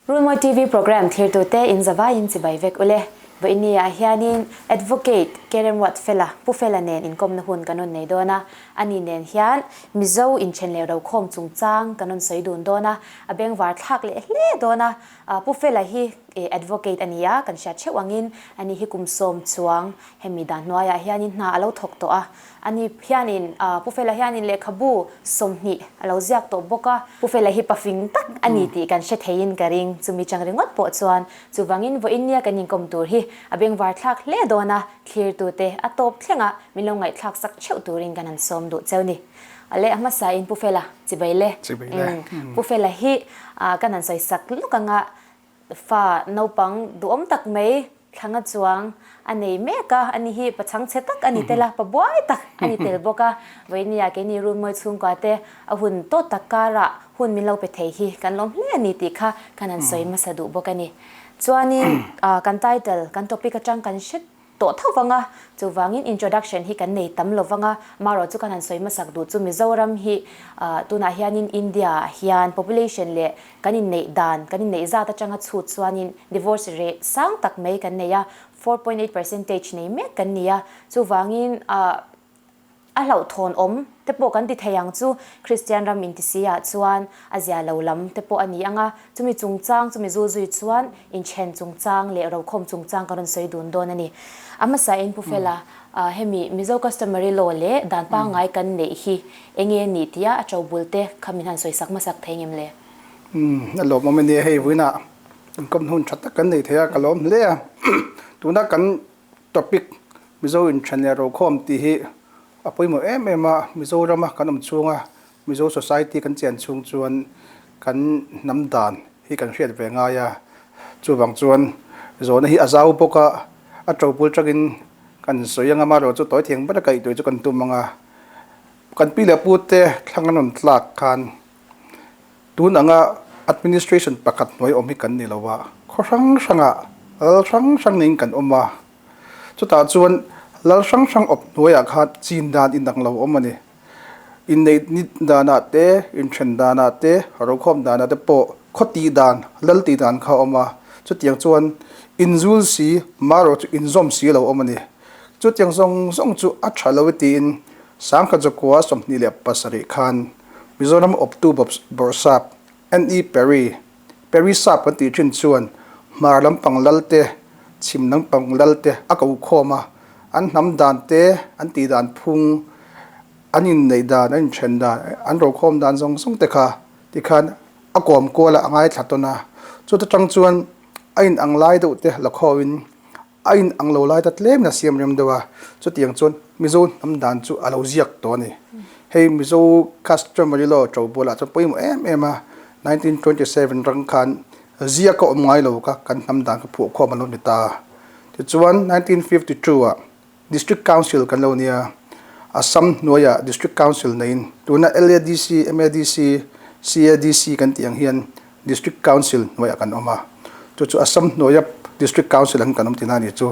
Runmawi TV programme thlirtute in zavaiin chibai vek ule. Vawiini ah hianin Advocate Kerem Ruatfela, Pu Fela nen inkawmna hun kan rawn nei dawn a. Ani nen hian Mizo inthen leh rokhawm chungchang kan rawn sawi dun dawn a, a bengvar thlak leh hle dawn a. Pu Fela hi Advocate a ni a, kan hriat theuh angin ani hi kum sawm chuang hemi dan hnuaiah hianin hna a lo thawk tawh a. Ani hianin Pu Fela hianin lehkhabu 20 a lo ziak tawh bawk a. Pu Fela hi pafing tak a ni tih kan hre theiin ka ring. Chumi chang ringawt pawh chuan chuvangin vawiin nia kan inkawm tur hi a bengvar thlak hle dawn a, thlirtute a tawp thlengah min lo ngaihthlak sak theuh turin kan han sawm duh cheu ni. A leh a hmasain Pu Fela chibai le. Chibai le. Pu Fela hi kan han sawi sak lawk anga Fa naupang duhawm tak mai thlanga chuang a nei mek a, ani hi pachang chhe tak a ni tel a, pa buai tak a ni tel bawk a. Vawinia keini Runmawi chhungkua te a hun tawt tak karah hun min lo pe thei hi kan lawm hle a ni tih kha kan han sawi hmasa duh bawk a ni. Chuanin kan title, kan topic atang kan hre tawh tho vang a, chuvangin introduction hi kan nei tam lo vang a, marawh chu kan han sawi hmasak duh chu Mizoram hi tunah hianin India ah hian population leh kan inneih dan, kan inneih zat atanga chhut chuanin divorce rate sang tak mai kan nei a, 4.8 percentage nei mek kan ni a, chuvangin A hlauhthawn awm te pawh kan ti thei ang chu, Kristian ram intisi ah chuan a zia lo lam te pawh a ni ang a, chumi chungchang, chumi zul zui chuan inchen chungchang leh rokhawm chungchang kan rawn sawi dun dawn a ni. A hmasa in Pu Fela, hemi Mizo Customary Law leh dan pangngai kan neih hi enge ni tia a to bul te kha min han sawi sak hmasak thei ngem le? Umm, a lawmawm a nia hei vawiinah inkawm hun tha tak kan nei thei a, ka lawm hle a. Tuna kan Topic, Mizo inthen leh rokhawm tih hi a pawimawh em em a, Mizorama kan awm chhunga Mizo society kan chian chhung chuan kan hnam dan hi kan hriat ve ngai a, chuvang chuan zawhna hi a zau bawk a, a to bul tangin kan sawi anga amaherawh chu tawi thiang ber a kaih tawih chu kan tum ang a, kan pi leh pu te thlang an rawn tlak khan Tun anga administration pakhat hnuai awm hi kan ni lo a, khaw hrang hrangah lal hrang hrang niin kan awm a. Chutah chuan lal hrang hrang awp hnuaiah khan chin dan inang lo awm a ni. Inneih ni danah te, inthen danah te, rokhawm danah te pawh khaw tih dan, lal tih dan kha a awm a. Chutiang chuan inzul si, marawh chu inzawm si lo awm a ni. Chutiang zawng zawng chu a tha lo e tiin Sangkhat zakua 27 khan Mizoram awptu bawrhsap NE Perry, Perry Sap kan tih thin chuan hmar lampang lal te, chhim lampang lal te a ko khawm a, an hnam dan te, an tih dan phung, an inneih dan, an inthen dan, an rokhawm dan zawng zawng te kha tikhan a kawm kual a, a ngaithla tawn a. Chuta tang chuan a inang lai deuh te la khawin A in ang lo lai ta tlem in a siam rem deuh a, chutiang chuan Mizo hnam dan chu a lo ziak tawh a ni. Hei Mizo customary law to bualah chuan pawimawh em em a, 1927 rang khan ziak a awm ngai lo kha kan hnam dan kha phuahkhawm a lo ni ta. Tichuan 1952 ah District Council kan lo nia, Assam hnuaiah District Council neiin tuna LADC, MADC, CADC kan tih ang hian District Council hnuaiah kan awm a, chu chu Assam hnuaia District Council ang kan awm tihna a ni chu.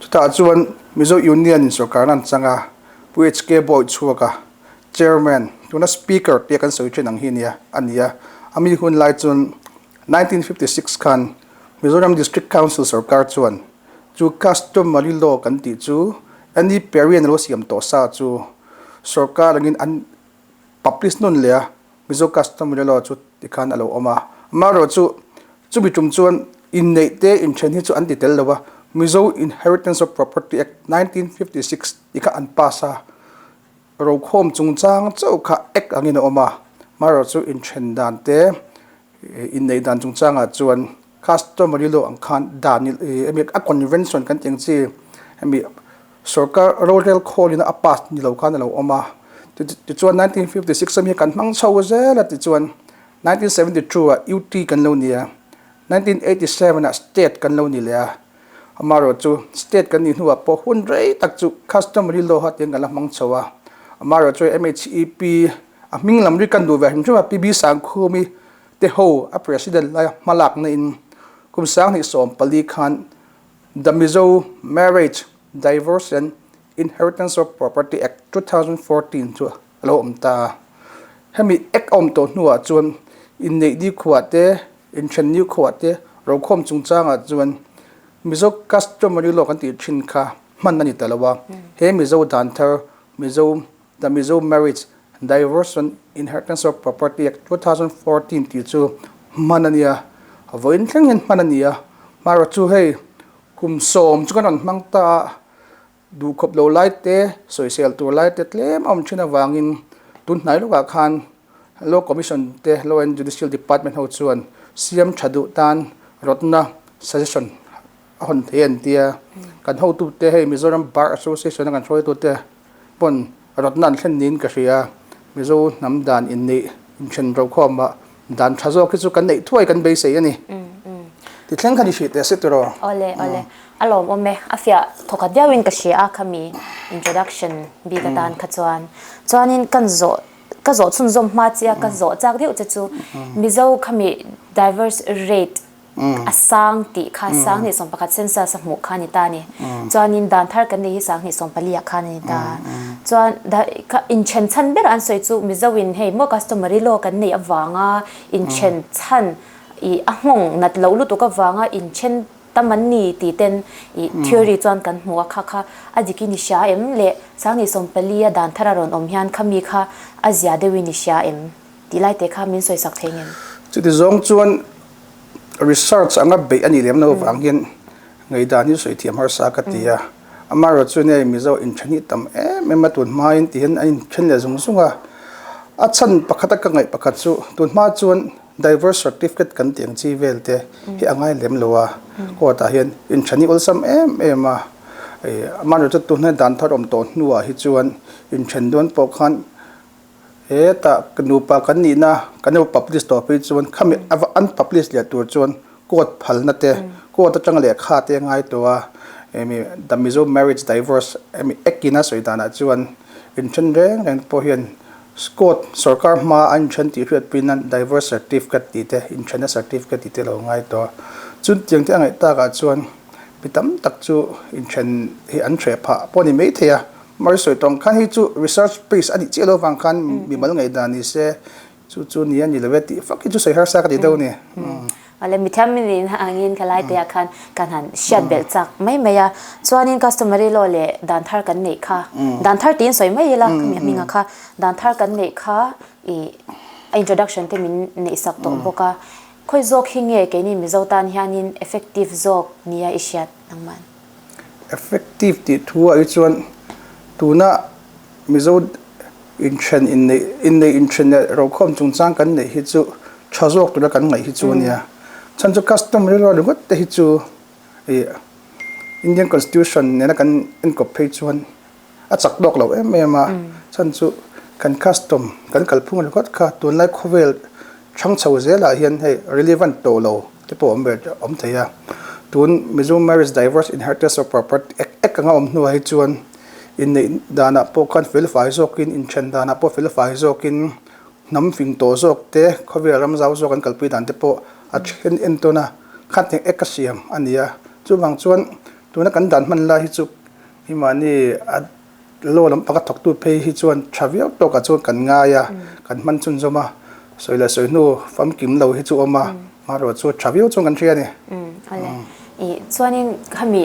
Chutah chuan Mizo Union in sorkarna an chang a, Pu HK Bawi chhuak a, Chairman, tuna Speaker tia kan sawi thin ang hi nia a ni a, a mi hun lai chuan 1956 khan Mizoram District Council sorkar chuan chu Customary Law kan tih chu Annie Perry-an a lo siam tawh sa chu sorkar angin an publish nawn leh a, Mizo customary law chu tikhan a lo awm a, amaherawh chu chumi tum chuan inneih te inthen hi chu an ti tel lo a, Mizo Inheritance of Property Act 1956 tih kha an pass a, rokhawm chungchang chauh kha act angin a awm a, amaherawh chu inthen dan te inneih dan chungchangah chuan customary law ang khan dan hemi a convention kan tih ang chi hemi Sorkar rorel khawlin a pass ni lo khan a lo awm a, tichuan 1956 ami kan hmang chho zel a tichuan 1972 ah UT kan lo ni a, 1987 ah state kan lo ni leh a, amaherawh chu state kan nih hnuah pawh hun rei tak chu customary law kha tiang kan la hmang chho a, amaherawh chu MHEP a hming lam ri kan duh ve hrim hrim a, PB Sangkhumi te ho a president laia hmalakna in kum 2014 khan The Mizo Marriage, Divorce and Inheritance of Property Act 2014 chu a lo awm ta a. Hemi Act a awm tawh hnuah chuan inneih ni khuah te, Inthen new khuaah te rokhawm chungchangah chuan Mizo customary law kan tih thin kha hman a ni ta lo a. He Mizo dan thar Mizo The Mizo Marriage, Divorce and Inheritance of Property Act 2014 tih chu hman a nia. Vawiin thleng hian hman a ni a. Hmarawh chu hei kum sawm chu kan rawn hmang ta a, duhkhawp lo lai te, sawisel tur lai te tlem a awm thin avangin tun hnai lawkah khan Law Commission te, Law and Judicial Department ho chuan siam tha duh tan rawtna, suggestion, a hawn thei an tia. Kan hotute hei Mizoram Bar Association a kan hruaitute pawn rawtna an thlen niin ka hria. Mizo hnam dan inneih inthen rokhawmah dan tha zawk hi chu kan neih thuai kan beisei a ni. Ti thleng khan i hrih teh se tiraw? Awle awle. A lawmawm e. A fiah thawkhat viauin ka hria a khami introduction bik atan kha chuan. Chuanin kan zawh ka zawh chhunzawm hma chiah ka zawh chak deuh che chu Mizo khami diverse rate a sang tih kha 2011 census a hmuh kha a ni ta a ni. Chuanin dan thar kan nei hi 2014 ah khan a ni ta. Chuan inthen chhan ber an sawi chu Mizo in hei maw customary law kan neih avanga inthen chhan ih a nghawng nat loh lutuk avanga inthen tam an ni tih ten ih theory chuan kan hmu a kha kha a dik in i hria em le 2014 a dan thar a rawn awm hian khami kha a zia deuhin i hria em? Tih lai te kha min sawisak thei ngem? Chuti zawng chuan research anga beih a nih lem lo vang hian ngaihdan hi sawi thiam harsa ka ti a. Amaherawh chu hei Mizo inthen hi tam em em a, tun hmain ti hian an inthen leh zung zung a. A chhan pakhata ka ngaih pakhat chu tun hma chuan divorce certificate kan tih ang chi vel te hi a ngai lem lo a. Court ah hian inthen hi awlsam em em a. Amaherawh chu tun hma dan thar awm tawh hnuah hi chuan inthen dawn pawh khan Hetah nupa kan nihna kan lo publish tawh phei chuan khami ava unpublish leh tur chuan court phalna te court atanga lehkha te a ngai tawh a, emi the Mizo Marriage Divorce emi Act in a sawi danah chuan inthen reng reng pawh hian court sorkar hma a inthen tih hriatpui nan divorce certificate tih te inthenna certificate tih te a lo ngai tawh a, chutiang te a ngaih takah chuan mi tam tak chu inthen hi an hreh phah pawh a ni maithei a. Mari sawi tawng khan hei chu research base a nih chiah lo vang khan mimal ngaihdan ni se chu chu ni a ni lo e tih fak hi chu sawi harsa ka ti deuh a ni. Awle mithiam min angin ka lai te ah khan kan han hriat belh chak mai mai a. Chuanin customary law leh dan thar kan neih kha dan thar tiin sawi mai ila khami a hminga kha dan thar kan neih kha ih a introduction te min neih sak tawh bawk a. Khawi zawk hi nge keini Mizo tan hianin effective zawk nia i hriat nangman? Effective tih thu ah hi chuan tuna Mizo inthen inneih inneih inthen leh rokhawm chungchang kan neih hi chu tha zawk tura kan ngaih hi chu a nia. Chhan chu custom rilru ringawt te hi chu ih Indian Constitution nena kan enkawp phei chuan a chak tawk lo em em a, chhan chu kan custom kan kalphung ringawt kha tunlai khawvel thang chho zelah hian hei relevant tawh lo te pawh awm ve awm thei a, tun Mizo Marriage Divorce Inheritance of Property Act Act anga awm hnuah hi chuan inneih danah pawh khan felfai zawkin inthen danah pawh felfai zawkin hnam fing tawh zawk te khawvel ram zau zawk an kalpui dan te pawh a then entawn a, khateng Act a siam a ni a, chuvang chuan tuna kan dan hman lai hi chu I mahni a law lampang a thawktu phei hi chuan tha viau tawkah chuan kan ngai a, kan hman chhunzawm a, sawi leh sawi hnu famkim lo hi chu awm a, hmanrua chu tha viau chuan kan hria a ni. Awle. I chuanin khami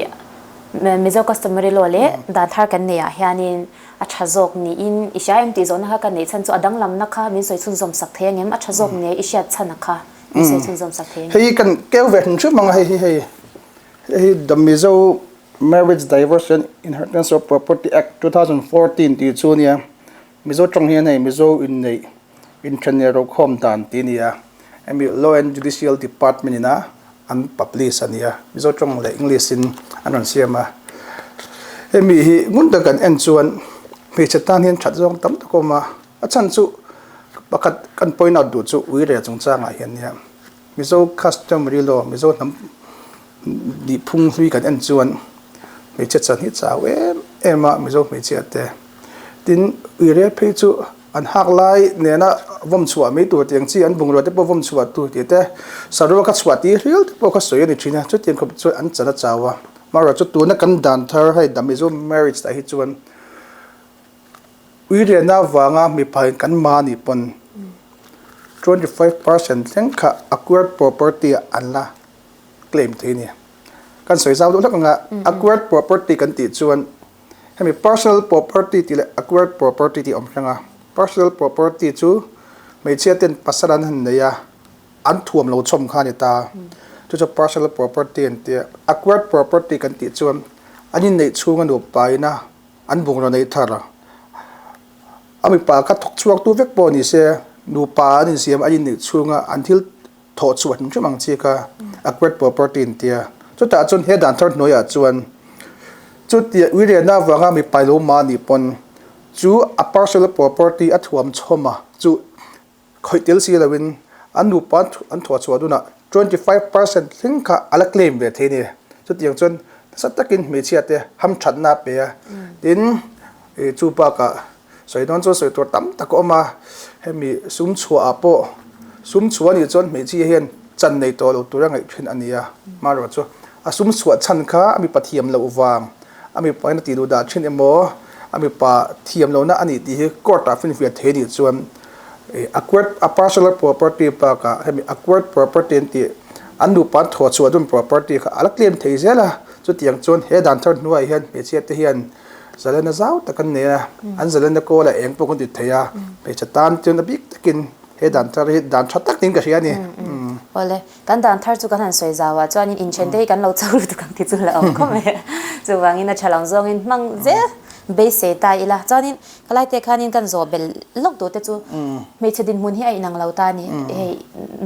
Mizo customary law leh dan thar kan neih ah hianin a tha zawk niin i hria em tih zawhna kha ka neih chhan chu a danglamna kha min sawi chhunzawm sak thei angem? A tha zawk nge i hriat chhan a kha min sawi chhunzawm sak thei angem? Hei kan keu ve hrim hrim ang a hei hi hei hei the Mizo Marriage, Divorce and Inheritance of Property Act 2014 tih chu nia Mizo tawng hian hei Mizo inneih inthen leh rokhawm dan tih a ni a, hemi Law and Judicial Department ina an publish a ni a, Mizo tawng leh English in an rawn siam a. Hemi hi ngun tak kan en chuan hmeichhe tan hian that zawng tam tak a awm a, a chhan chu pakhat kan point out duh chu uire chungchangah hian nia Mizo customary law Mizo hnam Nihphung hlui kan en chuan hmeichhia chan hi chau em em a Mizo hmeichhia te. Tin, uire phei chu an hak lai nena vawm chhuah mai tur tiang chi an bungrua te pawh vawm chhuah tur tih te, saruak a chhuah tih hrial te pawh kha sawi a ni thin a, chutiang khawp chuan an chan a chau a. Amaherawhchu chu tuna kan dan thar hei the Mizo marriage tah hi chuan Uiriahna avanga mipain kan ma nih pawn. 25% thleng kha acquired property ah an la claim thei a ni. Kan sawi zau deuh hlek ang a, acquired property kan tih chuan hemi personal property tih leh acquired property tih a awm hrang a. Personal property chu hmeichhia ten pasal an han nei a, an thuam lo chhawm kha a ni ta. Chu chu personal property an ti a. Acquired property kan tih chuan an inneih chhunga nupa ina an bungraw neih thar a, a mipa kha thawk chhuak tu vek pawh ni se nupa an insiam an inneih chhunga an thil thawh chhuah hrim hrim ang chi kha acquired property an ti a. Chutah chuan he dan thar hnuaiah chuan chutia uiriahna avanga mipa lo mah anih pawn chu a personal property a thuam chhawm a chu Khawih tel si loin an nupa an thuah chhuah dunah 25% thleng kha a la claim ve thei a ni. Chutiang chuan nasa takin hmeichhia te hamthatna a pe a. Tin, chu bakah sawi dawn chuan sawi tur tam tak a awm a, hemi sum chhuahah pawh sum chhuah a nih chuan hmeichhia hian chan nei tawh lo tura ngaih thin a ni a. Hmarawh chu a sum chhuah chhan kha a mipa thiam loh vang. A mipa in a tih duh dah thin emaw, a mipa thiam lohna a nih tih hi court ah finfiah thei anih chuan acquired a personal property bakah hemi acquired property an tih an nupa an thuah chhuah dun property kha a la claim thei zel a, chutiang chuan he dan thar hnuaiah hian hmeichhia te hian zalenna zau tak an nei a, an zalenna kawl ah eng pawh kan ti thei a, hmeichhe tan chuan a bik takin he dan thar hi dan tha tak niin ka hria a ni. Awle. Kan dan thar chu kan han sawi zau ah chuanin inthen te hi kan lo cho lutuk ang ti chu la awm khawp mai. Chuvangin a tha lo zawngin hmang zel beisei ta ila. Chuanin khalai te khanin kan zawh bel lawk duh te chu hmeichhe dinhmun hi a inang lo ta a ni. Hei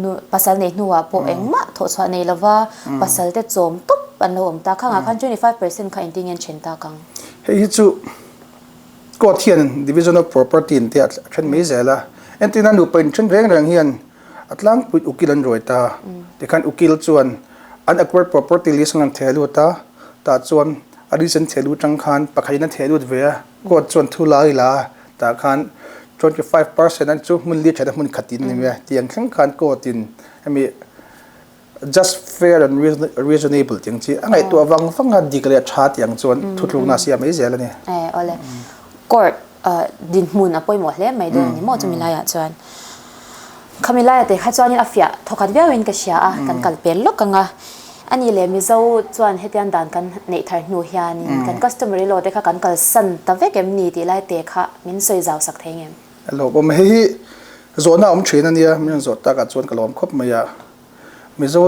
nu pasal nei hnuah pawh engmah thawhchhuah nei lova pasal te chawm tawp an lo awm ta. Khangah khan 25% kha engtin nge an then tak ang? Hei hi chu court hian division of property in te a then mai zel a. Entirna nupa inthen reng reng hian A tlangpuiin ukil an ruai ta. Tikhan ukil chuan an acquired property list an theh lut a, tah chuan a recent theh lut tang khan pakhatin a theh lut ve a, court chuan thu lai la a, tah khan 25% an chu hmun li that a hmun khat in ni mai a, tiang thleng khan court in hemi just fair and reasonable tih ang chi a ngaihtuah vang vang a dik leh tha tih ang chuan thutlukna a siam mai zel a ni. Awle court dinhmun a pawimawh hle mai dawn a ni maw chumi laiah chuan. Khami laia te kha chuanin a fiah thawkhat viauin ka hria a, kan kal pel lawk ang a. Ani leh Mizo chuan hetiang dan kan neih thar hnu hianin kan customary law te kha kan kalsan ta vek em ni tih lai te kha min sawi zau sak thei ngem? A lawmawm hei hi zawhna a awm thin a nia, min rawn zawh takah chuan ka lawm khawp mai a. Mizo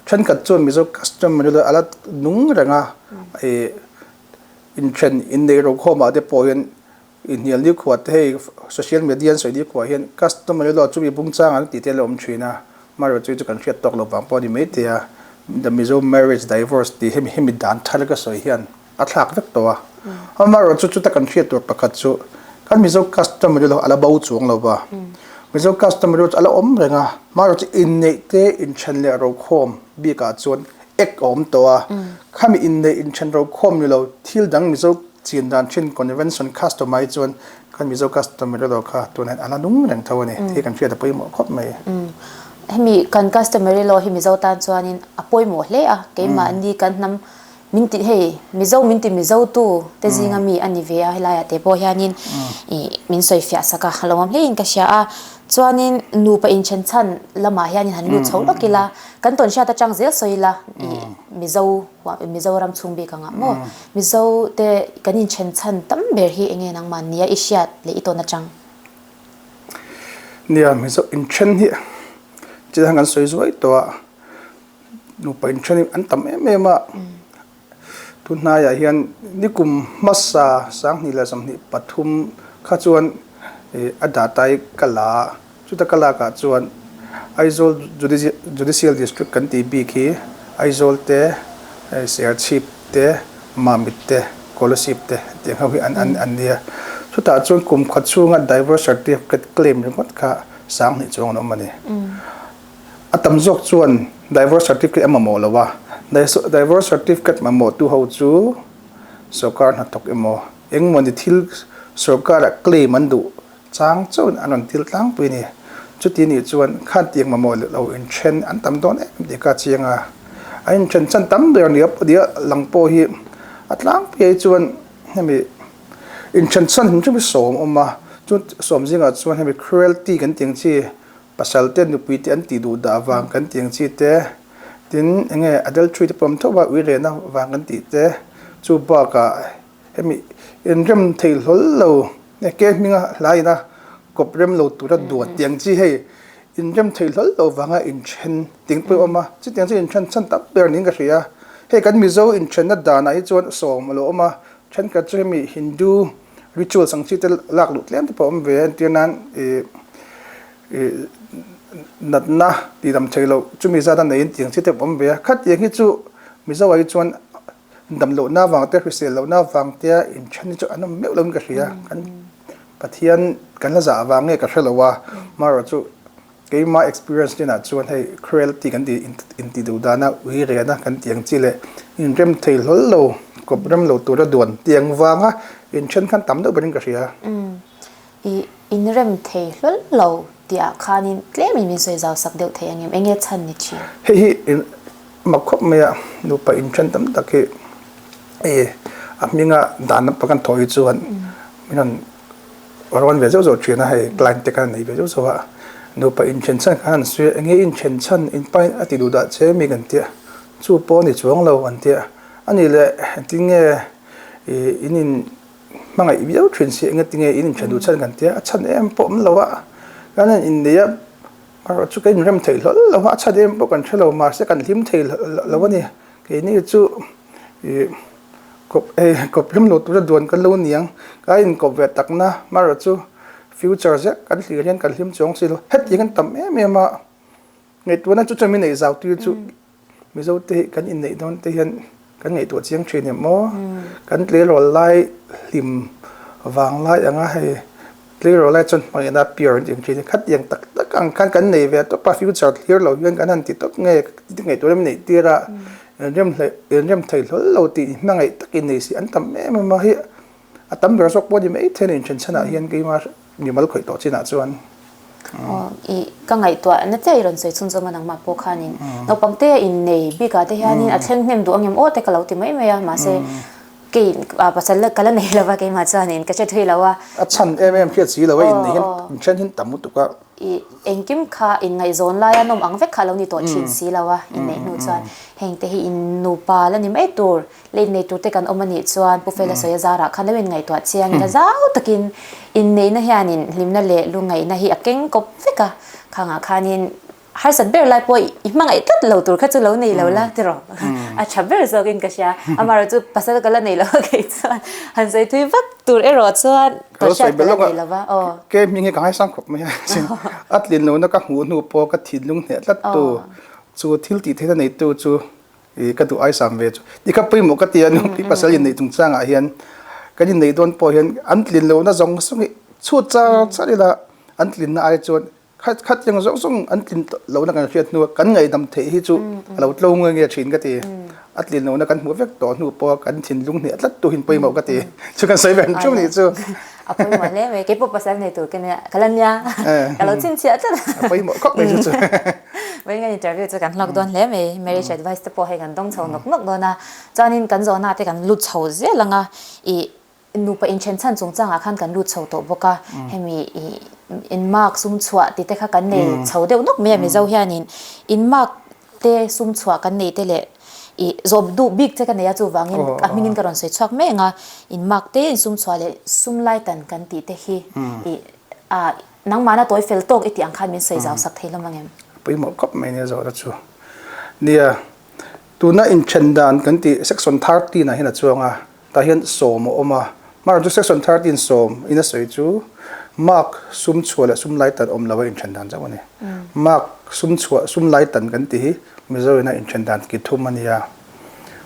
thenkhat chuan Mizo customary law a la nung reng a, ih inthen inneih rokhawmah te pawh hian Inhnial nikhua te hei social media an sawi nikhua hian customary law chu mi bung chang an tih te a la awm thin a, amaherawh chu chu kan hriat tawk lo vang pawh a ni mai thei a, the Mizo marriage divorce tih hemi hemi dan thar ka sawi hian a thlak vek tawh a, amaherawh chu chuta kan hriat tur pakhat chu kan Mizo customary law a la bo chuang lo va, Mizo customary law chu a la awm reng a, amaherawh chu inneih te inthen leh rokhawm bikah chuan ek a awm tawh a, khami inneih inthen rokhawm ni lo thil dang Mizo Chin dan thin convention custom ai chuan kan Mizo custom erawh kha tunah hian a la nung reng tho a ni tih kan hriat a pawimawh khawp mai. Hemi kan customary law hi Mizo tan chuanin a pawimawh hle a, keimahni kan hnam min ti hei Mizo min ti Mizo tu te zinga mi a ni ve a helaiah te pawh hianin ih min sawi fiah sak a, a lo awm hlein ka hria a. Chuanin nupa inthen chhan lamah hianin han lut chho lawk ila, kan tawn hriat atang zel sawi ila ih Mizo Mizoram chhung bik angah maw Mizo te kan inthen chhan tam ber hi enge nangmah nia i hriat leh i tawn atang? Nia, Mizo inthen hi chiah kan sawi zuai tawh a, nupa inthen hi an tam em em a, tun hnaiah hian nikum hmasa 2023 kha chuan a data hi ka la a, Chuta ka lakah chuan Aizawl Judicial District kan tih bik hi Aizawl te, Serchhip te, Mamit te, Kolasib te tih ang ho hi an nia. Chutah chuan kum khat chhunga Divorce Certificate claim ringawt kha 2000 chuang an awm a ni. A tam zawk chuan Divorce Certificate a mamawh lo a, Divorce Certificate mamawhtu ho chu sorkar hnathawk emaw engmawni thil sorkara claim an duh Chang chauhin an rawn til tlangpui a ni. Chuti nih chuan khan tiang mamawh leh lo inthen an tam dawn em tih kha a chiang a. An inthen chan tam ber nia nia lang pawh hi a tlangpui ai chuan hemi inthen chan hrim hrim hi sawm a awm a. Chu sawm zingah chuan hemi cruelty kan tih ang chi. Pasal te nupui te an tih duh dah vang kan tih ang chi te, tin eng nge adultery te pawh awm tho a, ui rehna vang kan tih te, chu bakah hemi inrem thei hlawl lo nge ke hminga hla ina kawp rem lo tura duan tih ang chi hei inrem thei hlawl lo vanga inthen tih ang pawh a awm a, chutiang chu inthen chhan tam ber niin ka hria. Hei kan Mizo inthenna danah hi chuan sawm a lo awm a, thenkhat chu hemi Hindu rituals ang chi te lak luh tlem te pawh a awm ve a, entir nan ih ih natna tih dam thei loh chumi zat a neiin tiang chi te pawh a awm ve a, khatiang hi chu Mizo ah hi chuan dam lohna avang te hrisel lohna avang te a inthen hi chu an awm meuh lo in ka hria, kan Pathian kan la zah avang nge ka hre lo a, amaherawhchu Keimah experience chinah chuan hei cruelty kan tih intih duh dana ui rehna kan tih ang chi leh inrem thei hlawl lo, kawp rem lo tura duan tiang vanga inthen khan tam deuh berin ka hria. Umm, i inrem thei hlawl lo tihah khanin tlemin min sawi zau sak deuh thei ang em? Enge chhan ni thin? Hei hi mak khawp mai a, nupa inthen tam tak hi a hminga dan lampa kan thawh hi chuan min rawn Rawn ve zauh zauh thin a, hei client te khan nei ve zauh zauh a, nupa inthen chhan khan an sawi a, enge inthen chhan in pa in a ti duh dah che mi kan tia, chu pawh a ni chuang lo an tia, a nih leh engtin nge ih in in hmangaih viau thin si enge tinge in inthen duh chhan kan tia, a chhan em pawh awm lo a, kan han innei a, erawh chu ka inrem theih hlawl lo a, a chhan em pawh kan hre lo mahse kan hlim thei lo a ni, keini chu ih. Kawp hei kawp hlim lo tura duan kan lo niang ka inkawp ve takna amaherawh chu future zet kan hlir hian kan hlim chuang si lo hetiang hian tam em em a ngaihtuahna chu chuan min neih zau tir chu Mizo te hi kan inneih dawn te hian kan ngaihtuah chiang thin em aw kan tleirawl lai hlim vang lai anga hei tleirawl lai chuan hmangaihna pure an tih ang thin a khatiang tak tak ang khan kan nei ve tawp a future thlir lo hian kan han ti tawp nge ngaihtuahna min neih tir a. Inrem hlei inrem thei hlawl lo tih hmangaih takin nei si an tam em em a hi a tam ber zawk pawh a ni mai thei a ni inthen chhanah hian keima mimal khawih tawh chinah chuan. Aw i ka ngaihtuah na chiah i rawn sawi chhunzawm a nangmah pawh khanin naupang te a innei bikah te hianin a thleng hnem duh angem aw te ka lo ti mai mai a mahse kei pasal ka la nei lova keimah chuanin ka hre thui lo a. A chhan em em hriat si lo a innei hian inthen hi tam lutuk a. I engkim kha inngaihzawn laia nawm ang vek kha a lo ni tawh thin si lo a, inneih hnu chuan heng te hi in nupa la ni mai tur leh innei tur te kan awm a nih chuan Pu Fela sawi a zarah khan lo inngaihtuah chiang in a zau takin inneihna hianin hlimna leh lungngaihna hi a keng kawp vek a, khangah khanin harsat ber lai pawh i hmangaih tlat lo tur kha chu lo nei lo la tiraw a tha ber zawkin ka hria, amaherawhchu pasal ka la nei lo a kei chuan han sawi thui vak tur erawh chuan Ka lo sawi belh lawk a, ke hming hi ka ngaisang khawp mai a, a tlin lohna ka hmuh hnu pawh ka thinlung hneh tlat tu chu thil tih theihna neitu chu ih ka duh aisam ve chu ti kha pawimawh ka ti a nupui pasal inneih chungchangah hian kan inneih dawn pawh hian an tlin lohna zawng zawng hi chhut char char ila an tlinna ai chuan Khat khat yang zawng zawng an tlin lohna kan hriat hnu a kan ngaihdam theih hi chu a lo tlo nge nge thin ka ti. A tlin lohna kan hmuh vek tawh hnu pawha kan thinlung hneh tlat tu hin pawimawh ka ti. Chu kan sawi ve ang thu nih chu. A pawimawh hle mai. Keipawh pasal nei tur ka nia ka la nia. Ka lo chhinchhiah tlat. A pawimawh khawp mai chu chu. Vawiin kan interview chu kan hlawk dawn hle mai. Marriage advice te pawh hei kan dawng chho nawk nawk dawn a. Chuanin kan zawhna te kan lut chho zel ang a. Ih Nupa inthen chhan chungchangah khan kan lut chho tawh bawk a, hemi in mark sum chhuah tih te kha kan nei chho deuh nawk mai a Mizo hianin in mark te sum chhuah kan nei te leh ih zawm duh bik che ka nei a chuvangin a hmingin ka rawn sawi chhuak mek ang a, in mark te in sum chhuah leh sum lai tan kan tih te hi ih ah nangmahna tawi fel tawk i tih ang khan min sawi zau sak thei hlawm ang em? A pawimawh khawp mai nia zawhna chu. Nia, tuna inthen dan kan tih section 13 ah hian a chuang a. Tah hian sawm a awm a, hmarah chu section 13 sawm in a sawi chu mark sum chhuah leh sum lai tan awm lo a inthen dan chauh a ni. Mark sum chhuah sum lai tan kan tih hi Mizo ina inthen dan ki thum a nia.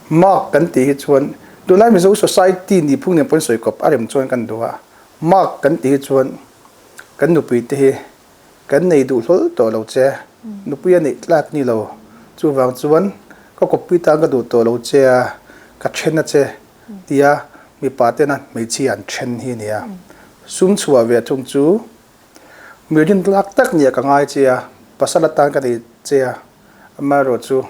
Mark kan tih hi chuan tunlai Mizo society nihphung nen pawhin sawi kawp a rem chuan kan duh a, mark kan tih hi chuan kan nupui te hi Kan nei duh hlawl tawh lo che, nupui a neih tlak ni lo. Chuvang chuan ka kawppui tan ka duh tawh lo che a, ka then a che, tia mipa tena hmeichhia an then hi a nia. Sum chhuah ve thung chu mi rintlak tak nia ka ngai che a, pasal atan ka nei che a, amaherawhchu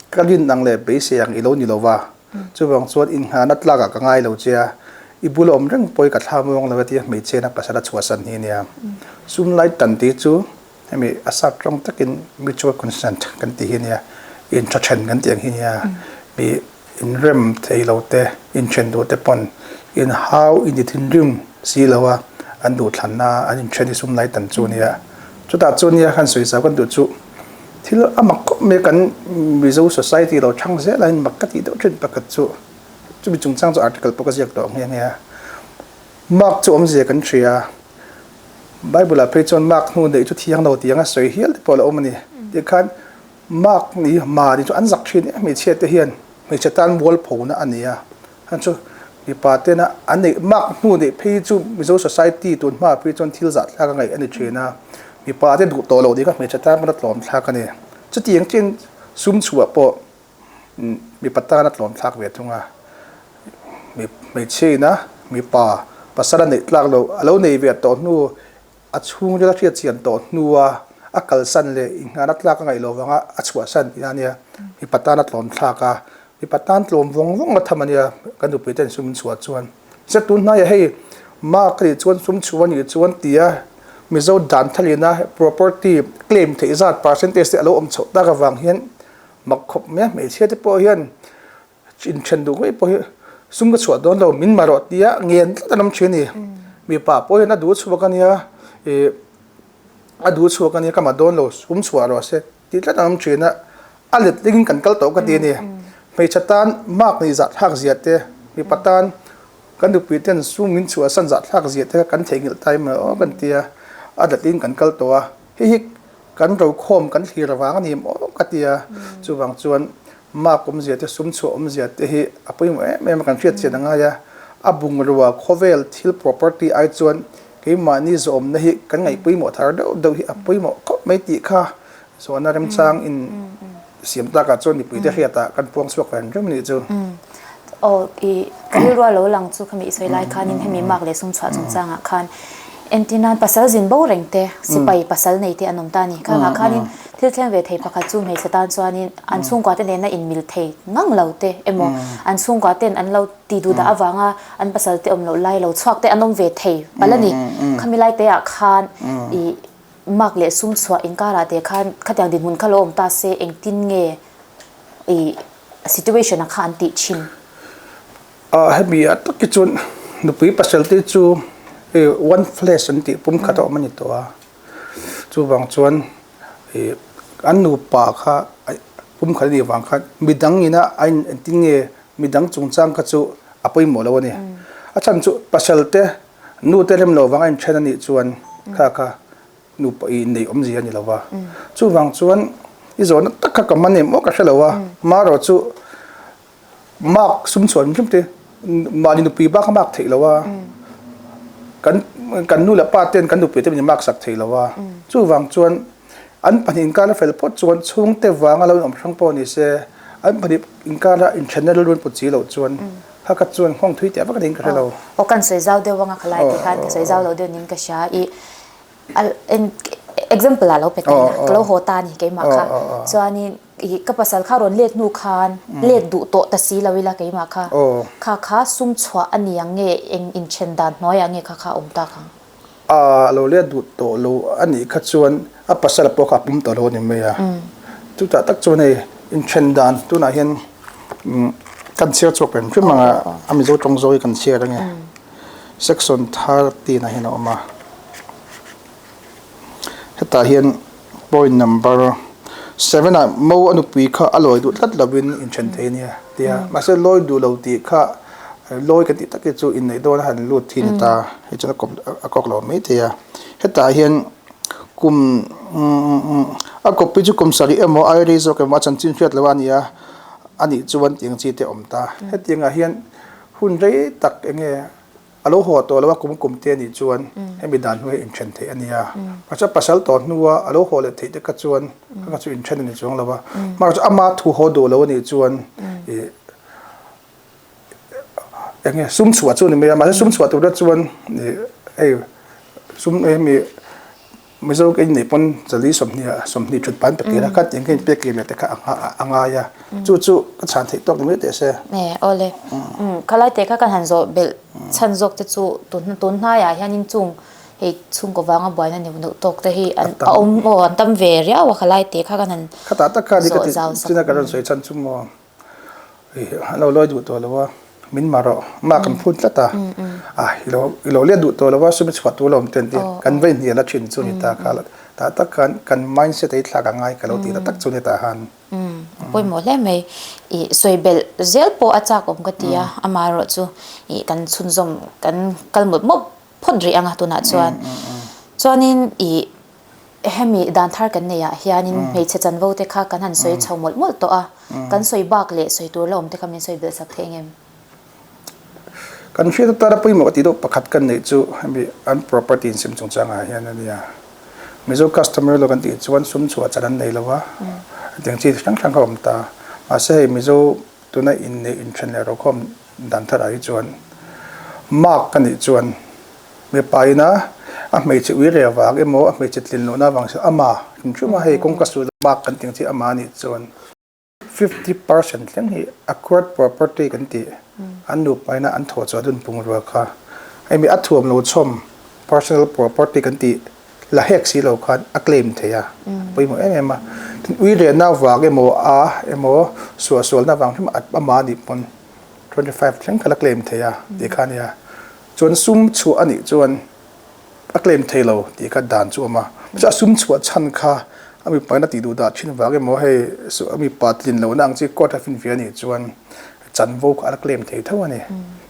ka rin ang leh beisei ang i lo ni lo va. Chuvang chuan inngahna tlakah ka ngai lo che a, i bula awm reng pawh hi ka thla muang lo e tia hmeichhiain a pasal a chhuahsan hi a nia. Sum lai tan tih chu Hemi a sap tawng takin mutual consent kan tih hi a nia, intha then kan tih ang hi a nia. Mi inrem thei lo te, inthen duh te pawn inhau inti thinrim si lo a, an duhthlanna an inthen hi sum lai tan chu a nia. Chutah chu nia khan sawi zau kan duh chu thil a mak khawp mai kan Mizo society lo thang zel a, mak ka tih deuh thin pakhat chu chumi chungchang chu article pawh ka ziak tawh nghe nghe a. Mark chu awmzia kan hria a, Bible ah phei chuan Mark hnu neih chu thiang lo tih anga sawi hial te pawh a la awm a ni. Tikhan Mark ni ma ni chu an zak thin em hmeichhia te hian hmeichhe tan mualphona a ni a, khan chu mipa tena an neih Mark hnu neih phei chu Mizo society tun hmaah phei chuan thil zahthlak a ngaih a ni thin a, mipa te duh tawh loh ni kha hmeichhe tan pawn a tlawm thlak a ni. Chutiang chin sum chhuah pawh mipa tan a tlawm thlak ve thung a, hmeichhia ina mipa pasal a neih tlak loh a lo nei ve tawh hnu a chhungril a hriat chian tawh hnua a kalsan leh inghahna tlak a ngaih loh vanga a chhuahsan tih a nia, mipa tan a tlawm thlak a, mipa tan tlawm vawng vawng a tham a nia kan nupui ten sum chhuah chuan. Zet tun hnaiah hei mark a nih chuan sum chhuah a nih chuan tia Mizo dan thalina property claim theih zat percentage te a lo awm chhoh tak avang hian mak khawp mai a, hmeichhia te pawh hian Inthen duh ngei pawh hi sum ka chhuah dawn lo, min mah rawh tia ngen tlat an awm thin a ni. Mipa pawh hian a duh chhuak a nia, ih a duh chhuak a nia ka mah dawn lo, sum chhuah rawh se tih tlat an awm thin a, a let lingin kan kal tawh ka ti a ni. Hmeichhe tan mark nih zahthlak zia te, mipa tan kan nupui ten sum min chhuahsan zahthlak zia te kha kan theihnghilh ta em aw kan ti a, a let lingin kan kal tawh a, hei hi kan rokhawm kan thlir avang a ni em aw ka ti a, chuvang chuan Mark awmzia te, sum chhuah awmzia te hi a pawimawh em em a, kan hriat chian a ngai a. A bungrua khawvel thil property ai chuan keimahni zawhawmna hi kan ngaih pawimawh thar deuh deuh hi a pawimawh khawp mai tih kha zawhna remchang in siam takah chuan mipuite hriatah kan puang chhuak ve rem a nih chu. Aw i rilrua lo lang chu khami i sawi lai khanin hemi mark leh sum chhuah chungchangah khan entirnan pasal zin bo reng te, sipai pasal nei te an awm ta a ni. Khangah khanin Thil thleng ve thei pakhat chu hmeichhe tan chuanin an chhungkua te nena inmil thei ngang lo te emaw an chhungkua ten an lo ti duh dah avanga an pasal te awm loh lai lo chhuak te an awm ve thei palh a ni. Khami lai te ah khan ih mark leh sum chhuah inkarah te khan khatiang dinhmun kha lo awm ta se engtin nge ih situation ah kha an tih thin. Ah hemi ah tak hi chuan nupui pasal te chu one flesh an tih pumkhat a awm a ni tawh a. Chuvang chuan ih an nupa kha pumkhat a nih vang khan midang ina a in engtin nge midang chungchang kha chu a pawimawh lo a ni. A chhan chu pasal te nu te rem loh vang a inthen a nih chuan kha kha nupa ih neih awmzia a ni lo va. Chuvang chuan i zawhna tak kha ka man em aw ka hre lo a, marawh chu Mark sum chuan hrim te mahni nupui bak a mark theih lo a, kan kan nu leh pa ten kan nupui te min mark sak thei lo a, chuvang chuan an pahnih inkar a fel phawt chuan chhungte vanga lo inawm hrang pawh ni se, an pahnih inkara inthenna rilru an put si loh chuan kha kha chuan nghawng thui teh vak a niin ka hre lo. Aw kan sawi zau deuh anga khalai tih khan ka sawi zau lo deuh niin ka hria i example ah lo pe ta ila ka lo haw ta a ni keimah kha chuanin Ih ka pasal kha rawn let hnu khan let duh tawh ta si lo ila keimah kha kha kha sum chhuah a ni ang nge eng inthen dan hnuaiah nge kha kha a awm tak ang? A lo let duh tawh lo a nih kha chuan a pasal pawh kha a pum tawh lo a ni mai a. Chutah tak chuan hei inthen dan tunah hian kan chhiar chhuak reng hrim ang a, a Mizo tawng zawk hi kan chhiar ange. Section 13 ah hian a awm a. Hetah hian point number seven ah mo a nupui kha a lawi duh tlat lovin inthen thei a nia tia mahse lawi duh lo tih kha lawi kan tih tak hi chu inneih dawn a han lut thin a ta hei chuan a kawp a kawk lo mai thei a hetah hian kum a kawppi chu kum sarih emaw ai rei zawk emaw a chanchin hriat loh a ni a anih chuan tiang chi te a awm ta hetiang ah hian hun rei tak eng nge A lo haw tawh lo a kum kum te anih chuan hemi dan hnu hi inthen theih a nia. Mahse pasal tawh hnua a lo haw leh theih te kha chuan kha kha chu inthen a ni chuang lo a. Mahse chu ama thu haw duh lo anih chuan ih eng nge sum chhuah chu a ni mai a. Mahse sum chhuah tur te chuan ih hei sum hemi Mizo ka inneih pawn zali sawmhnih sawmhnih thut pan pe kir a, kha tiang ka inpek kir leh te kha a ngai a, chu chu ka chhan theih tawk ni mai teh se. E awle, khalai te kha kan han zawh belh chhan zawk te chu tun tun hnaiah hianin chung Hei chhungkaw vanga buaina neuh neuh tawk te hi an a awm aw an tam ve riau a khalai te kha kan han Khatah tak khan zawh zau sak. China ka rawn sawi chhan chu maw an lo lawi duh tawh lo a, min mah rawh mah kan phun tlat a, a i lo i lo let duh tawh lo a sum i chhuah tur lo awm te an ti kan va inhnial a thin chu ni ta kha tah tak khan kan mindset a i thlak a ngai ka lo tih ta tak chu ni tah han. A pawimawh hle mai. Ih sawi belh zel pawh a chak awm ka ti a, amaherawhchu ih kan chhunzawm kan kal mawp mawp phawt rih ang a tunah chuan. Chuanin ih hemi dan thar kan neih ah hianin hmeichhe chanvo te kha kan han sawi chho mawlh mawlh tawh a, kan sawi bak leh sawi tur la awm te kha min sawi belh sak thei engem? Kan hriat atana pawimawh tih deuh pakhat kan neih chu hemi an property insim chungchangah hian a nia. Mizo customer lo kan tih chuan sum chhuah chan an nei lo a, hetiang chi hrang hrang kha a awm ta. Mahse hei Mizo tuna inneih inthen leh rokhawm dan tharah hi chuan mark ka nih chuan mipa ina a hmeichhe ui reh vang emaw a hmeichhe tlin lohna avang chuan ama hrim hrim a hei kawngka sual mark kan tih ang chi ama anih chuan 50% thleng hi acquired property kan tih an nupa ina an thawh chhuah dun bungrua kha hemi a thuam lo chhawm personal property kan tih la hek si lo khan a claim thei a pawimawh em em a tin ui rehna vang emaw a emaw suahsualna vang hrim amah anih pawn 25 thleng kha la claim thei a tih kha a nia chuan sum chhuah anih chuan a claim thei lo tih kha dan chu a awm a chuan a sum chhuah chhan kha a mipa in a tih duh dah thin vang emaw hei a mipa tlin lohna ang chi court a finfiah anih chuan chanvo kha a la claim thei tho a ni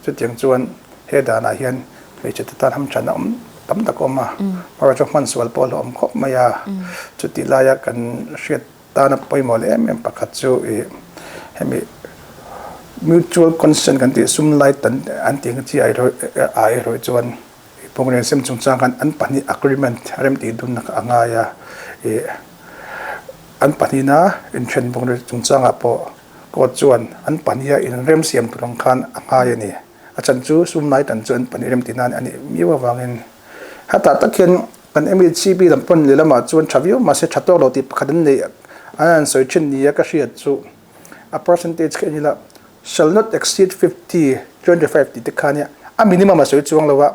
chutiang chuan he danah hian hmeichhe te tan hamthanna awm tam tak a awm a hmar chu hman sual pawh a hlauhawm khawp mai a chutih laia kan hriat tana pawimawh leh em em pakhat chu ih hemi mutual consent kan tih sum lai tan an tih ang chi ah erawh chuan Bungrel sem chungchang khan an pahnih agreement a rem tih dunna kha a ngai a, ih an pahnihna inthen bungrel chungchangah pawh court chuan an pahniha inrem siam tur ang khan a ngai a ni. A chhan chu sum lai tan chu an pahnih rem tih nan a nih miau avangin hetah tak hian kan MECB lam pawn lehlamah chuan tha viau mahse tha tawk lo tih pakhat an neih an han sawi thin nia ka hriat chu a percentage kha en ila shall not exceed 50, 25 tih te kha nia a minimum a sawi chuang lo a,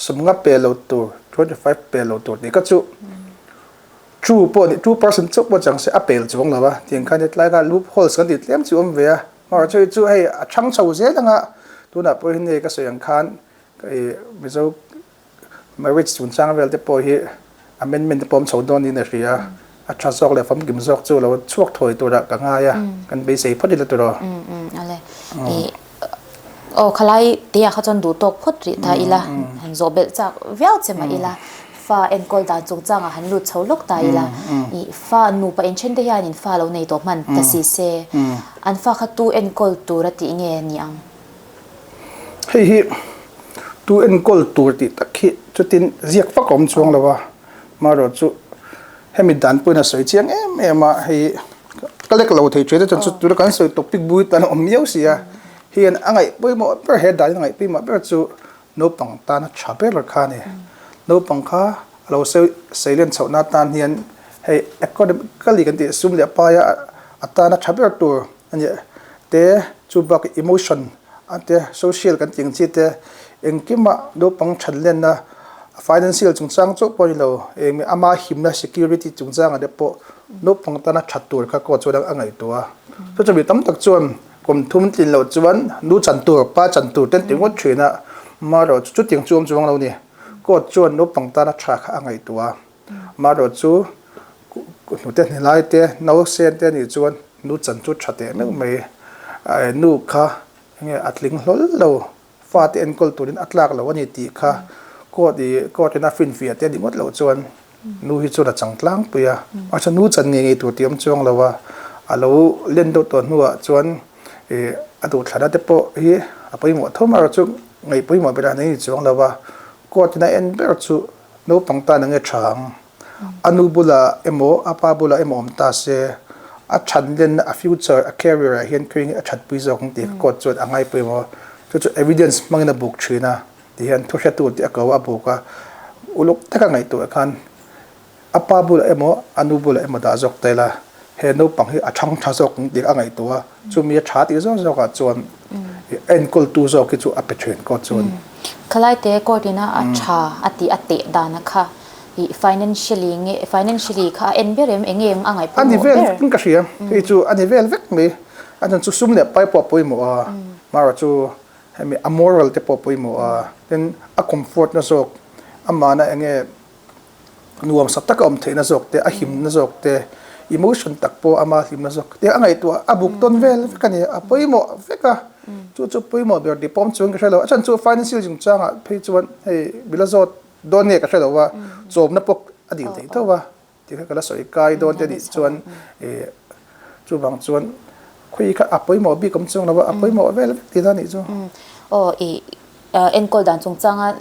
sawmnga pe lo tur, 25 pe lo tur tih kha chu true pawh ni, 2% chauh pawh chang se a pel chuang lo a, tiang khan hetlai kha loop holes kan tih tlem chu awm ve a, hmar chu hei a chhang chho zel anga tunah pawh hian hei ka sawi ang khan Mizo Marriage chungchang vel te pawh hi amendment te pawh awm chho dawn niin a hria a, a tha zawk leh famkim zawk chu lo chhuak thawi turah ka ngai a, kan beisei phawt ila turaw. Ale i aw khalai te ah kha chuan duh tawk phawt rih ta ila, han zawh belh chak viau che mah ila, fa enkawl dan chungchang ah han lut chho lawk ta ila, i fa nupa inthen te hian in fa lo nei tawh hman ta si se, an fa kha tu enkawl tur a tih nge ni ang? Hei hi tu enkawl tur tih tak hi chutin ziak vak a awm chuang lo a, amaherawh chu hemi dan pawhin a sawi chiang em em a, hei ka lek lo thei thin a chuan chu tuna kan sawi topic bui tan a awm miau si a, hian a ngaih pawimawh ber he dan a ngaih pawimawh ber chu naupang tana tha ber kha a ni. Naupang kha a lo seilen chhohna atan hian hei economically kan tih sum leh paia a tana tha ber tur a ni te chu bak emotion a te social kan tih ang chi te engkimah naupang that lenna financial chungchang chauh pawh a ni lo eng ama himna security chungchangah te pawh naupang tana that tur kha court chuan a ngaihtuah a chu chu mi tam tak chuan kum thum tlin loh chuan nu chan tur pa chan tur te an ti ngawt thin a amaherawh chu chutiang chu awm chuang lo a ni court chuan naupang tana tha kha a ngaihtuah a. Amaherawh chu hnute hni lai te, no sen te anih chuan nu chan chu tha teh meuh mai. Nu kha enge a tling hlawl lo, fate enkawl turin a tlak lo a ni tih kha court ih court in a finfiah te anih ngawt loh chuan nu hi chuan a chang tlangpui a. Mahse nu chan ngei ngei tur tih a awm chuang lo a, a lo len deuh tawh hnuah chuan ih a duhthlana te pawh hi a pawimawh tho amaherawh chu ngaih pawimawh berah an ni chuang lo a, court in a en ber chu Naupang tan enge tha ang? A nu bulah emaw a pa bulah emaw awm ta se, a that lenna a future, a career ah hian khawi nge a that pui zawk ang tih ka court chuan a ngai pawimawh. Chu chu evidence hmangin a buk thin a, ti hian thuhretu tih a ko a buk a, uluk taka ngaihtuah khan a pa bulah emaw a nu bulah emaw dah zawk ta ila, he naupang hi a thang tha zawk ang tih a ngaihtuah a, chumi a tha tih zawk zawkah chuan enkawltu zawk hi chu a pe thin court chuan. Khalai te court ina a tha a tih a teh dana kha i financially nge financially kha a en ber em eng nge a ngaih A ni pawimawh vel ber? vekin ka hria. Hei chu a ni vel vek mai. A chhan chu sum leh pai pawh a pawimawh a, marawh chu hemi a moral te pawh a pawimawh a, tin a comfort na zawk amahna eng nge nuamsa taka awm theihna zawk te, a himna zawk te, emotion tak pawh ama hlimna zawk te a ngaihtuah a buk tawn vel vek a ni, a pawimawh vek a, chu chu pawimawh ber tih pawm chuan ka hre lo, a chhan chu financial chungchangah phei chuan hei bila zawt dawn nge ka hre lo a, chawmna pawh a dil theih tho a, tikha ka la sawi kai dawn te nih chuan ih chuvang chuan khawi kha a pawimawh bik awm chuang lo a, a pawimawh vel vek tihna a nih chu. Aw ih Enkawl dan chungchanga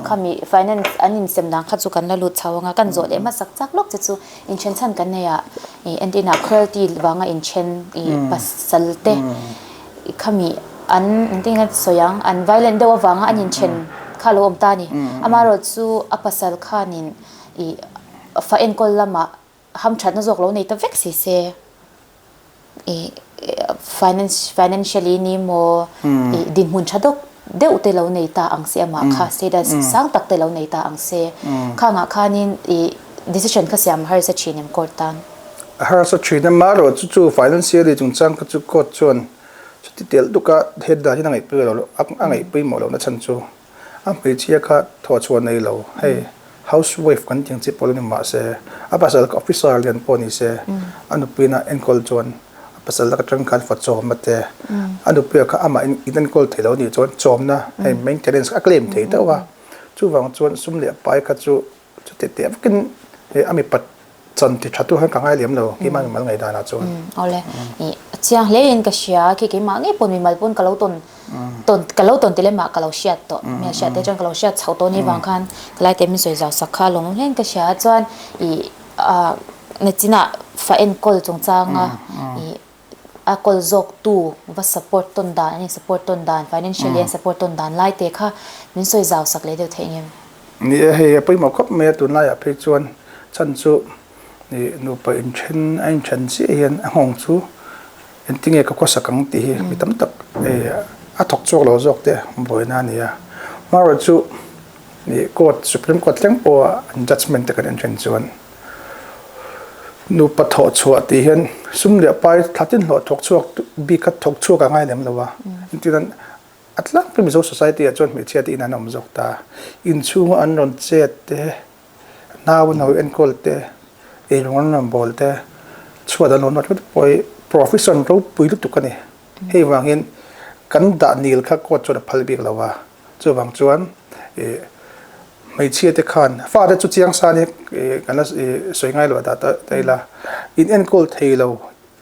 khami finance an insem dan kha chu kan la lut chho anga kan zawh leh hmasak chak lawk che chu inthen chhan kan nei a ih entirna cruelty vanga inthen ih pasal te khami an engtin nge sawi ang an violent deuh avanga an inthen kha lo awm ta a ni amaherawh chu a pasal khanin ih fa enkawl lamah hamthatna zawk lo nei ta vek si se. Ih finance financially ni maw ih dinhmun tha deuh deuh te lo nei ta ang se amah kha status sang tak te lo nei ta ang se khangah khanin ih decision kha siam harsa thin em court tan. A harsa thin a marawh chu chu financially chungchang kha chu court chuan chuti telh duka head dan hian a ngaihpui lo a ngaihpawimawh lohna chhan chu. A hmeichhia kha thawhchhuah nei lo, hei house wife kan tih ang chi pawh lo ni mahse a pasal kha officer lian pawh ni se a nupuiin a enkawl chuan a pasal lak atang khan fa chawmna te a nupuia kha amah in enkawl thei lo nih chuan chawmna hei maintenance kha a claim thei deuh a, chuvang chuan sum leh pai kha chu Chutih teh vakin he a mipat chan ti tha tu hian ka ngai lem lo, keimah mimal ngaihdan ah chuan. Awle, i chiang hle in ka hria, khi keimah ngei pawn mimal pawn ka lo tawn tawn ka lo tawn ti lemah ka lo hriat tawh, mi a hriat te chuan ka lo hriat chhoh tawh ni vang khan ka lai te min sawi zau sak kha lawmawm hle in ka hria, chuan i ah nachinah fa enkawl chungchanga i A kawl zawktu va support tawn dan, an in support tawn dan, financially an support tawn dan lai te kha min sawi zau sak leh deuh theih ngem? Ni e, hei a pawimawh khawp mai a, tunlaiah phei chuan chhan chu nupa inthen a inthen chiah hian a nghawng chu engtinge ka khawsak ang tih hi mi tam tak a thawk chhuak lo zawk te buaina a ni a. Hmarawh chu court, Supreme Court thleng pawha an judgement te kan inthen chuan Nupa thawh chhuah tih hian sum leh pai thla tin hlawh thawk chhuak bik kha thawk chhuak a ngai lem lo a. Engtin a tlangpui Mizo society ah chuan hmeichhia te in an awm zawk ta. Inchhunga an rawn chet te, nau an ho enkawl te, eirawng an rawn bawl te, chhuat an rawn nawt vek pawh hi profession ropui lutuk a ni. Hei vangin kan dah nil kha court chuan a phal bik lo a. Chuvang chuan ih hmeichhia te khan fate chu chiang sa ni kan la sawi ngai lo a dah ta ila in enkawl thei lo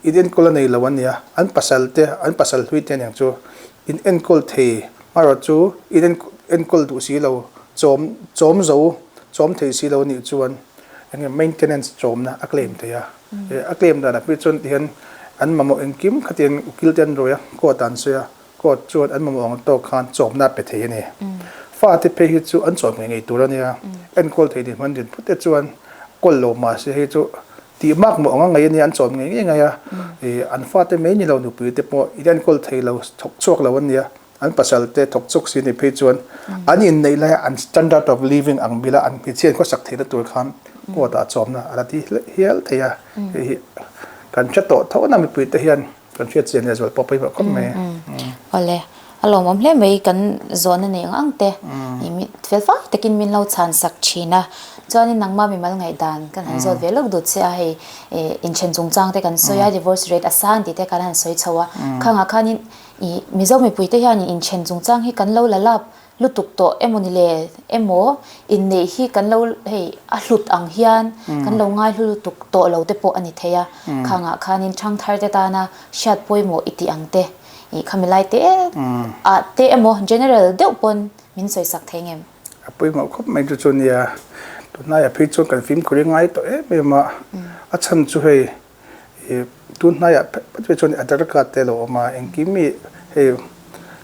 in enkawl a nei lo an nia an pasal te an pasal hlui te aniang chu in enkawl thei amaherawh chu in enkawl duh si lo chawm chawm zo chawm thei si lo anih chuan eng nge maintenance chawmna a claim thei a a claim danah phei chuan tihian an mamawh engkim khatiang ukil te an rawi a court ah an sawi a. Court chuan an mamawh ang tawk khan chawmna a pe thei a ni. Fate phei hi chu an chawm ngei ngei tur a nia. Enkawl thei dinhmun din phut te chuan kawl lo mah se hei chu tih mak mawh anga ngei a nia, an chawm ngei ngei ngai a. Ih an fate mai ni lo nupui te pawh in enkawl thei lo, thawk chhuak lo an nia. An pasal te thawk chhuak si ni phei chuan an inneih laia an standard of living ang mila an hmeichhia an khawsak theihna tur khan court ah chawmna a la ti hial thei a. Hei hi kan hre tawh tho na mipui te hian. Kan hriat chian leh zual pawh pawimawh khawp mai. Awle, a lawmawm hle mai kan zawhna nei ang ang te fel fai takin min lo chhan sak thin a. Chuanin nangma mimal ngaihdan kan han zawt ve lawk dut che a, hei inthen chungchang te kan sawi a, divorce rate a sang tih te kan han sawi chho a. Khangah khanin Mizo mipui te hianin inthen chungchang hi kan lo la lap lutuk tawh emaw ni le emaw inneih hi kan lo hei a hlut ang hian kan lo ngai hlu lutuk tawh lo te pawh a ni thei a, khangah khanin thangthar te tana hriat pawimawh i tih ang te ih khami lai te ah te emaw general deuh pawn min sawi sak thei ngem. A pawimawh khawp mai chu chu nia, tunlaiah phei chuan kan fimkhur i ngai tawh em em a, a chhan chu hei Ih tun hnaiah phet phet chuan Aadhaar card te a lo awm a, engkim hi hei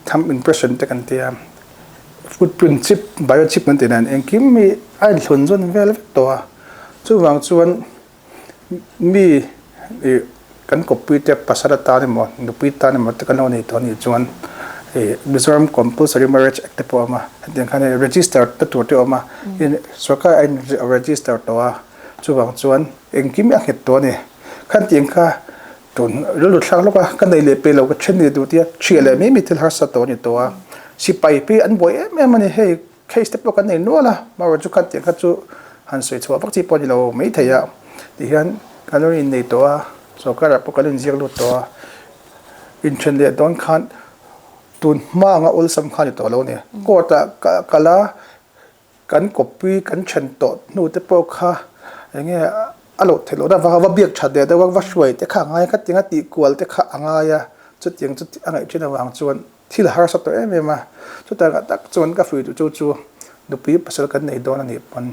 thumb impression te kan tia, footprint chip, bio chip kan tih dan engkim hi a inhlun zawn vel vek tawh a, chuvang chuan mi ih kan kawppui te pasal atan emaw nupui tan emaw te kan lo nei tawh anih chuan. Hei Mizoram Compulsory Marriage Act te pawh a awm a, hetiang khan hei register te tur te a awm a, sorkar a in register tawh a, chuvang chuan engkim hi a nghet tawh a ni. Khatiang kha tun rilru thlak lawk a, ka nei leh peh lo ka then leh duh tia thiah leh mai mai thil harsa tawh a ni tawh a, sipai phei an buai em em a ni hei case te pawh kan nei nual a, amaherawhchu chu khatiang kha chu han sawi chhuah vak chi pawh a ni lo maithei a, tihian kan lo innei tawh a, sorkarah pawh kan inziak lut tawh a. Inthen leh dawn khan tun hma anga awlsam kha a ni tawh lo a ni. Court ah kal a, kan kawppui kan then tawh hnu te pawh kha eng nge a loh theih lohna avanga va biak that leh deuh a, va hruai te kha a ngai a, khatiang a tih kual te kha a ngai a, chutiang chu a ngaih thin avang chuan thil a harsa tawh em em a. Chutah tak chuan ka fuih duh chu chu nupui pasal kan nei dawn a nih pawn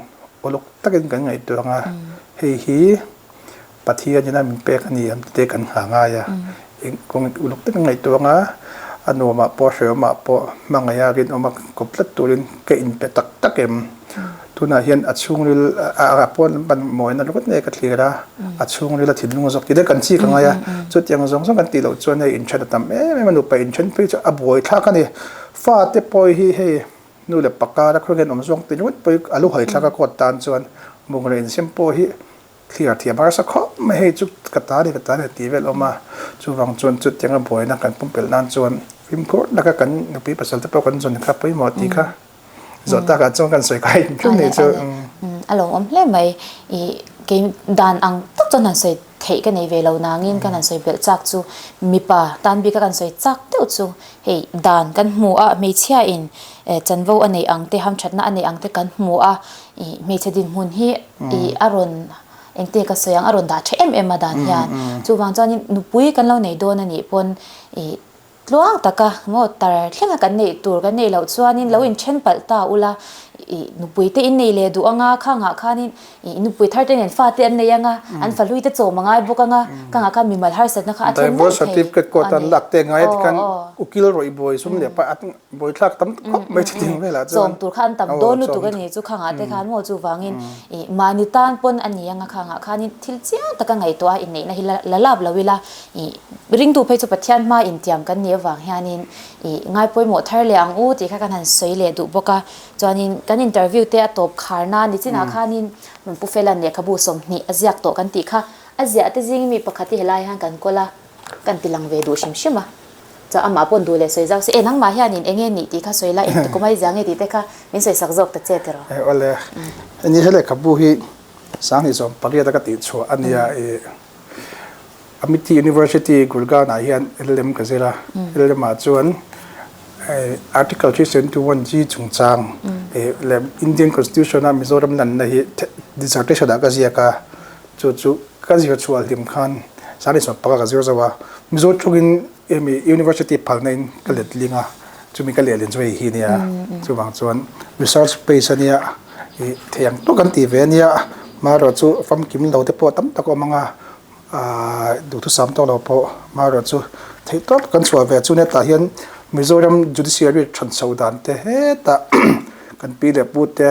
uluk takin kan ngaihtuah ang a, hei hi Pathian ina min pek a ni ang tite kan nghah ngai a, eng kawng uluk tak an ngaihtuah anga a nuamah pawh hrehawmah pawh hmangaih a rinawm a kawp tlat turin ka inpe tak tak em. Tunah hian a chhungril a pawn ban mawina ringawt nge ka thlir a, a chhungril a thinlung zawk tih te kan chik a ngai a, chutiang zawng zawng kan tih loh chuan hei inthen a tam em em a, nupa inthen phei chu a buaithlak a ni. Fate pawh hi hei nu leh pa kara khawiah hian awm zawng tih ringawt pawh hi a lu haithlak a kawt tan chuan bungraw insem pawh hi Thlir thiam harsa khawp mai hei chu ka ta ni ka ta ni tih vel awm a, chuvang chuan chutianga buaina kan pumpelh nan chuan fimkhur taka kan nupui pasal te pawh kan zawn kha pawimawh tih kha zawh takah chuan kan sawi kai ṭeuh nei chu. A lawmawm hle mai i kei dan ang tak chuan han sawi theih ka nei ve lo nangin kan han sawi belh chak chu mipa tan bika kan sawi chak deuh chu hei dan kan hmu a hmeichhia in chanvo a neih ang te hamthatna a neih ang te kan hmu a i hmeichhe dinhmun hi I a rawn engte ka sawi ang a rawn dah tha em em a dan hian chuvang chuanin nupui kan lo nei dawn a nih pawn i tluang taka maw tar thlenga kan neih tur kan neih loh chuanin lo inthen palh ta ula i nupui te in nei leh duh anga khangah khanin i nupui thar te nen fa te an nei anga an fahlui te chawm a ngai bawk anga khangah khan mimal harsatna kha a thlen daih thei certificate court an lak te ngai tikhan ukil rawih buai sum leh pa Buaithlak tam khawp mai chu ding velah chuan. Chawm tur kha an tam dawn lutuk a ni chu khangah te khan maw chuvangin ih mahni tan pawn a ni anga khangah khanin thil chiang taka ngaihtuah a inneihna hi la lap lo ila ih ringtu phei chu Pathian hma intiam kan nih avang hianin ih ngai pawimawh thar leh ang u tih kha kan han sawi leh duh bawk a. Chuanin kan interview te a tawp kharna nichinah khanin Pu Fela'n lehkhabu 20 a ziak tawh kan tih kha a ziah te zing mi pakhat hi helai hian kan kawl a kan ti lang ve duh hrim hrim a. Chuan amah paw'n duh leh sawi zau se, E nangmah hianin eng nge nih tih kha sawi la, engti kum a i zia nge tih te kha min sawi sak zawk ta che tiraw? E awle, heni he lehkhabu hi 2018 a ka tih chhuah a nia i Amity University Gurgaon ah hian LLM ka zir a, LLM ah chuan Article 371 G chungchang leh Indian Constitution a Mizoram lanna hi dissertation ah ka ziak a, Chu chu ka zir chhuah hlim khan 2015 ka zir zo a, Mizo tawngin hemi University phalna in ka let ling a, chumi ka lehlin chu hei hi nia, chuvang chuan research base a nia, ih thei ang tawk an tih ve a nia, marawh chu famkim lo te pawh tam tak a awm ang a, aah duhthusam tawk lo pawh marawh chu theih tawp kan chhuah ve chu nia tah hian Mizoram Judiciary than chhoh dan te hetah kan pi leh pu te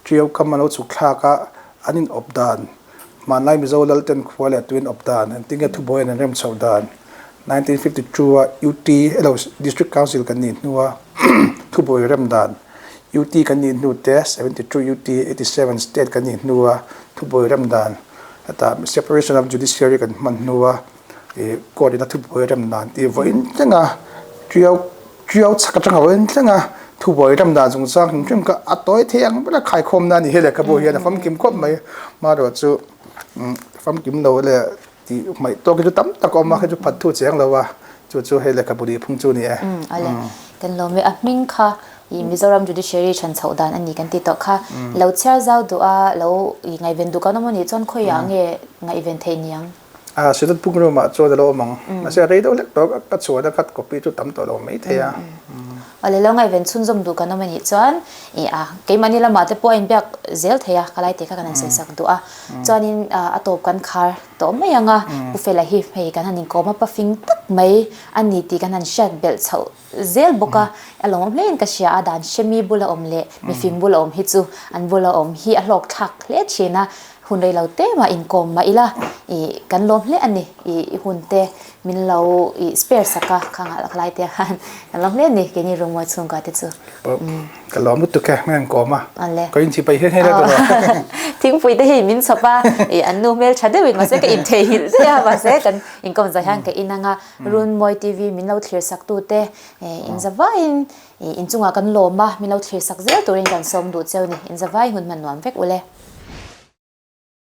Ṭiau kam a lo chhuk thlak a, an in awp dan, hmanlai Mizo lal ten khua leh tuin awp dan, engtin nge thubuai an rem chhoh dan, 1952 a UT elo District Council kan nih hnua thubuai rem dan, UT kan nih hnu te 72 UT 87 State kan nih hnua thubuai rem dan, hetah Separation of Judiciary kan hman hnua ih court ina thubuai rem dan tih vawiin thleng a Ṭiau Ṭiau chhak aṭanga vawiin thleng a thubuai rem dan chungchang hrim hrim kha a tawi thei ang ber a khaikhawmna a ni hi lehkhabu hian a famkim khawp mai marawh chu famkim lo leh tih hmaih tawk hi chu tam tak a awm a hei chu phat thu cheng lo a chu chu hei lehkhabu nih phung chu a ni e. Awle kan lawm e a hming kha ih Mizoram Judiciary chhan chhoh dan a ni kan tih tawh kha lo chhiar zau duh a lo ih ngaihven duh kan awm a nih chuan khawiah nge ngaihven theih niang? A Synod book room ah chuan a lo awm ang. Mahse a rei deuh hlek tawh a, ka chhuahna khat copy chu tam tawh lo mai thei a. Awle lo ngaihven chhunzawm duh kan awm a nih chuan ih a keimahni lamah te pawh a inbiak zel thei a, ka lai te kha kan han sawi sak duh a. Chuanin a tawp kan khar tawh mai ang a, Pu Fela hi hei kan han inkawm a, pafing tak mai a ni tih kan han hriat belh chhoh. zel bawk a, a lawmawm hlein ka hria a, dan hremi bula awm leh mifing bula awm hi chu an bula awm hi a hlawk thlak hle thin a, hun rei lo te mah inkawm mah ila ih kan lawm hle a ni, ih hun te min lo ih spare sak a khangah lak lai te khan kan lawm hle a ni keini Rungmawi chhungkua te chu. Ka lawm lutuk e, min inkawm a, ka inchhi paih hian hei la tur a. Thingpui te hi min chhawp a, ih an nu hmel tha deuhin mahse ka intheihnghilh daih a, mahse kan inkawm zai hian ka inang a, Runmawi TV min lo thlir sak tu te inzavaiin inchungah kan lawm a, min lo thlir sak zel turin kan sawm duh cheu ni, inzavai hun hman nuam vek ule.